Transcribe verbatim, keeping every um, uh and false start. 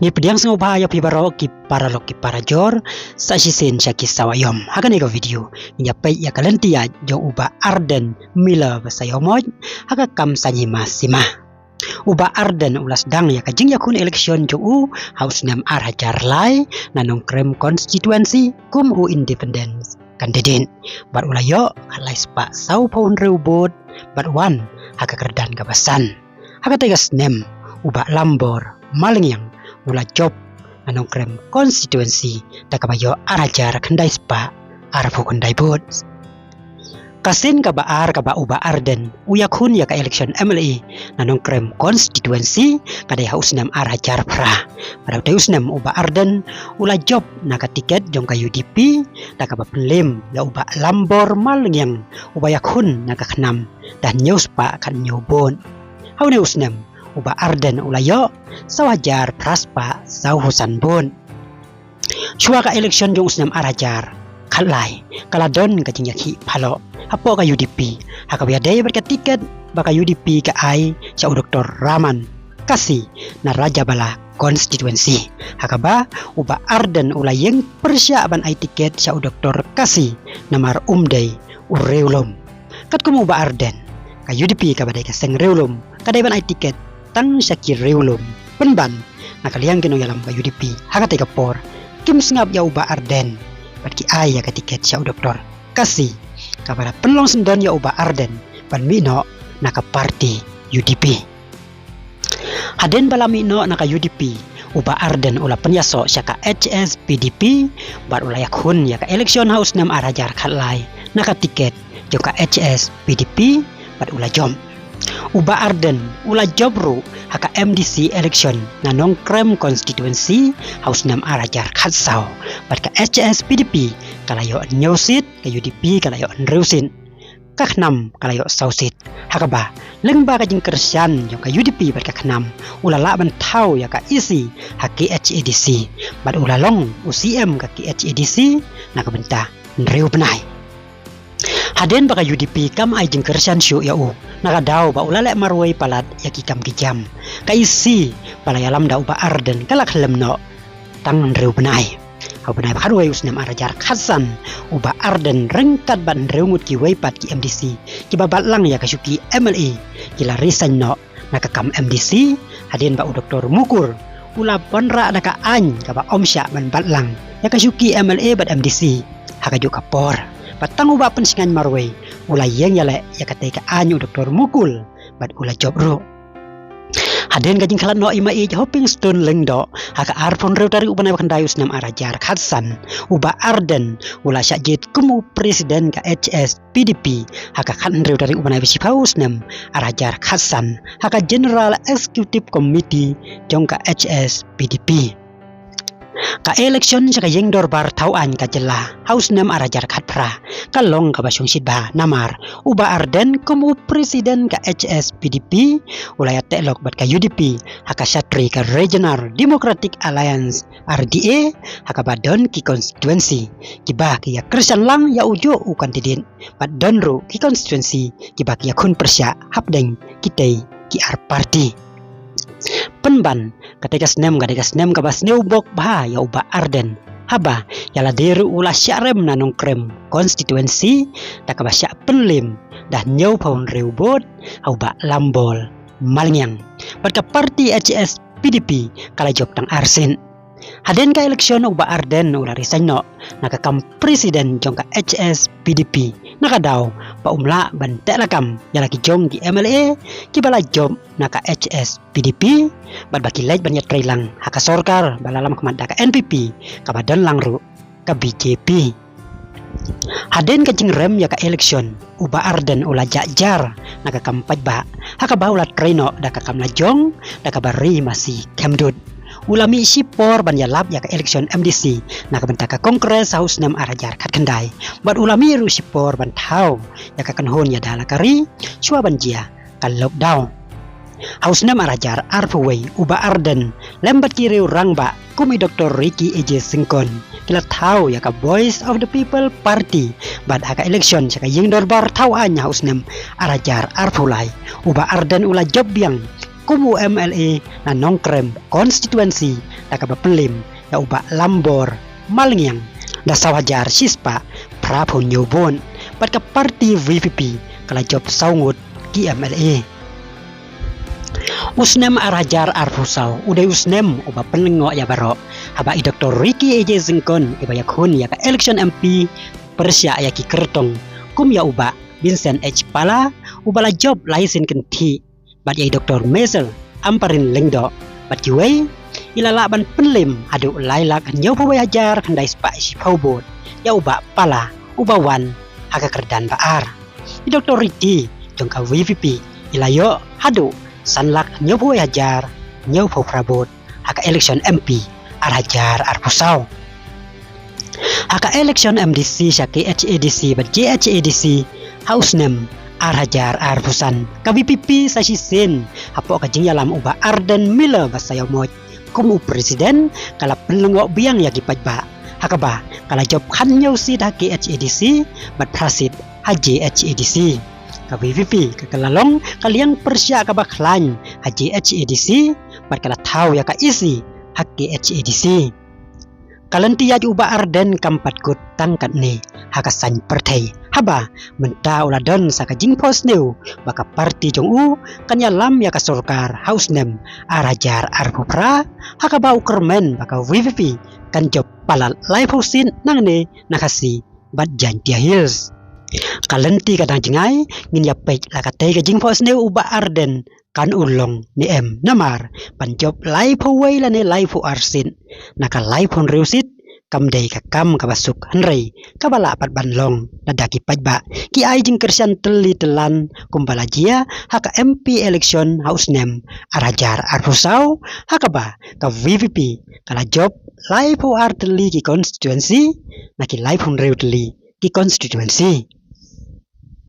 Ngi pdiang sngewbha ïa phi baroh ki paralok ki parajor, sa shisien sha ki sawa ïom. Ha kane ka video ngin ïa peit ïa ka lynti ïaid jong u Bah Ardent Miller Basaiawmoit ha ka kam saiñ hima sima. U Bah Ardent u la sdang ïa ka jingïakhun election jong u ha u snem ar hajar lai na Nongkrem constituency kum u independent candidate, bad u la ïoh khatlai spah sawphew hynriew vote bad wan ha ka kyrdan kaba san. Ha katei ka snem u Bah Lambor Malngiang u la jop na Nongkrem constituency da kaba ïoh ar hajar khyndai spah arphew khyndai vote. Ka sien kaba ar kaba u Bah Ardent u ïakhun ïa ka election M L A na Nongkrem constituency ka dei ha u snem ar hajar phra. Bad ha utei u snem u Bah Ardent u la jop na ka tiket jong ka U D P da kaba pynliem ïa u Bah Lambor Malngiang uba ïakhun na ka khnam da hynñiew spah khathynñiew vote. Ha une u snem u Bah Ardent u la ïoh saw hajar phra spah sawphew san vote. Shuwa ka election jong u snem ar hajar khatlai ka la don ka jingïakhih phalok hapoh ka U D P ha kaba ïadei bad ka tiket ba ka U D P ka ai sha u Doktor Raman Kasi na Rajabala constituency, ha kaba u Bah Ardent u la ïeng pyrshah ban ai tiket sha u Doktor Kasi namar um dei u riewlum. Katkum u Bah Ardent, ka U D P kaba dei ka seng riewlum ka dei ban ai tiket tang sha ki riewlum. Pynban na ka liang ki nongïalam ka U D P ha katei ka por kim sngap ïa u Bah Ardent bad ki ai ïa ka tiket sha u Doktor Kasi, kaba la pynlong syndon ïa u Bah Ardent ban mih noh na ka party U D P. Hadien ba la mih noh na ka U D P, u Bah Ardent u la pynïasoh sha ka H S P D P bad u la ïakhun ïa ka election ha u snem ar hajar khatlai na ka tiket jong ka H S P D P bad u la jop. U Bah Ardent u la jop ruh ha ka M D C election na Nongkrem constituency ha u snem ar hajar khatsaw, bad ka H S P D P ka la ïoh hynñiew seat, ka U D P ka la ïoh hynriew seat, ka KHNAM ka la ïoh saw seat. Ha kaba lyngba ka jingkyrshan jong ka U D P bad ka KHNAM u la lah ban thaw ïa ka E C ha K H A D C bad u la long u C M ka K H A D C na ka bynta hynriew bnai. Hadien ba ka U D P kam ai jingkyrshan shuh ïa u na ka daw ba u la leh marwei palat ïa ki kam ki jam, ka E C ba la ïalam da u Bah Ardent ka la khyllem noh tang hynriew bnai. Ha u bnai ba khatwei u snem ar hajar khatsan, u Bah Ardent ryngkat bad hynriew ngut kiwei pat ki M D C kiba bat lang ïa ka shuki M L A ki la resign noh na ka kam M D C, hadien ba u Doktor Mukul u la wanrah da ka aiñ kaba ym shah ban bat lang ïa ka shuki M L A bad M D C ha kajuh ka por. Bad tang u Bah Pynshngaiñ marwei u la ïeng ïaleh ïa katei ka aiñ u Doktor Mukul bad u la jop ruh. Hadien ka jingkhlad noh i Maieit Hopingstone Lyngdoh ha ka arphew hynriew tarik u bnai ba khyndai u snem ar hajar khatsan, u Bah Ardent u la shah jied kum u president ka H S P D P ha ka khathynriew tarik u bnai ba shiphew u snem ar hajar khatsan ha ka General Executive Committee jong ka H S P D P. Ka election sha ka ïing dorbar thaw aiñ ka jylla ha u snem ar hajar khatphra ka long kaba shongshit bha namar u Bah Ardent kum u president ka H S P D P u la ïateh lok bad ka U D P ha ka shatri ka Regional Democratic Alliance, R D A, ha kaba don ki constituency kiba ki ïakyrshan lang ïa ujuh u candidate bad don ruh ki constituency kiba ki ïakhun pyrshah hapdeng kitei ki ar party. Pynban katei ka snem ka dei ka snem kaba sniew bok bha ïa u Bah Ardent haba ïa lade ruh u la shah rem na Nongkrem constituency da kaba shah pynliem da hynñiewphew hynriew vote ha u Bah Lambor Malngiang. Bad ka party H S P D P ka la jop tang ar seat. Hadien ka election u Bah Ardent u la resign noh na ka kam president jong ka H S P D P na ka daw ba um lah ban teh lakam ïa la ki jong ki M L A kiba la jop na ka H S P D P bad ba ki leit ban ïatreilang ha ka sorkar ba la lam khmat da ka N P P kaba don lang ruh ka B J P. Hadien ka jingrem ïa ka election u Bah Ardent u la jah jar na ka kam paidbah ha kaba u la trei noh da ka kam lajong da kaba ri masi khemdut. U la mih shipor ban ïalap ïa ka election M D C na ka bynta ka Congress ha u snem ar hajar khatkhyndai bad u la mih ruh shipor ban thaw ïa ka kynhun ïada la ka ri shuwa ban jia ka lockdown. Ha u snem ar hajar arphew wei u Bah Ardent lem bad ki riew rangbah kum i Doktor Ricky A J Syngkon ki la thaw ïa ka Voice of the People Party bad ha ka election sha ka ïing dorbar thaw aiñ ha u snem ar hajar arphew lai u Bah Ardent u la jop biang kum u M L A na Nongkrem constituency da kaba pynlem ïa u Bah Lambor Malngiang da saw hajar shispah phra phew hynñiew vote, bad ka party V P P ka la jop saw ngut ki M L A. U snem ar hajar arphew saw u dei u snem uba pynlyngngoh ïa baroh, haba i Doktor Ricky A J Syngkon iba ïakhun ïa ka election M P pyrshah ïa ki kyrtong kum ïa u Bah Vincent H Pala uba la jop lai sien kynthih, bad ïa i Doktor Maisel Ampareen Lyngdoh, bad kiwei, i la lah ban pynlem haduh lai lak hynñiew phew wei hajar khyndai spah shiphew vote ïa u Bah Pala uba wan ha ka kyrdan ba ar. I Doktor Ricky jong ka V P P i la ïoh haduh san lak hynñiew phew wei hajar hynñiew phew phra vote ha ka election M P ar hajar arphew saw. Ha ka election M D C sha K H A D C bad J H A D C ha u snem ar hajar arphew san, ka V P P sa shisien hapoh ka jingïalam u Bah Ardent Miller Basaiawmoit kum u president ka la pynlyngngoh biang ïa ki paidbah, ha kaba ka la jop khathynñiew seat ha K H A D C bad phra seat ha J H A D C. Ka V P P ka, ka la long ka liang pyrshah kaba khlaiñ ha J H A D C bad ka la thaw ïa ka E C ha K H A D C. Ka lynti ïaid u Bah Ardent kam pat kut tang katne ha ka saiñ pyrthei, haba mynta u la don sa ka jingphohsniew ba ka party jong u kan ïalam ïa ka sorkar ha u snem ar hajar arphew phra, ha kaba u kyrmen ba ka V P P kan jop palat laiphew seat nangne na Khasi bad Jaintia Hills. Ka lynti ka dang jngai, ngin ïa peit la katei ka jingphohsniew u Bah Ardent kan u long ne em, namar ban jop laiphew wei lane laiphew ar seat na ka laiphew hynriew seat kam dei ka kam kaba suk, hynrei kaba lah pat ban long lada ki paidbah ki ai jingkyrshan tylli tyllan kumba la jia ha ka M P election ha u snem ar hajar arphew saw, ha kaba ka V P P ka la jop laiphew ar tylli ki constituency na ki laiphew hynriew tylli ki constituency.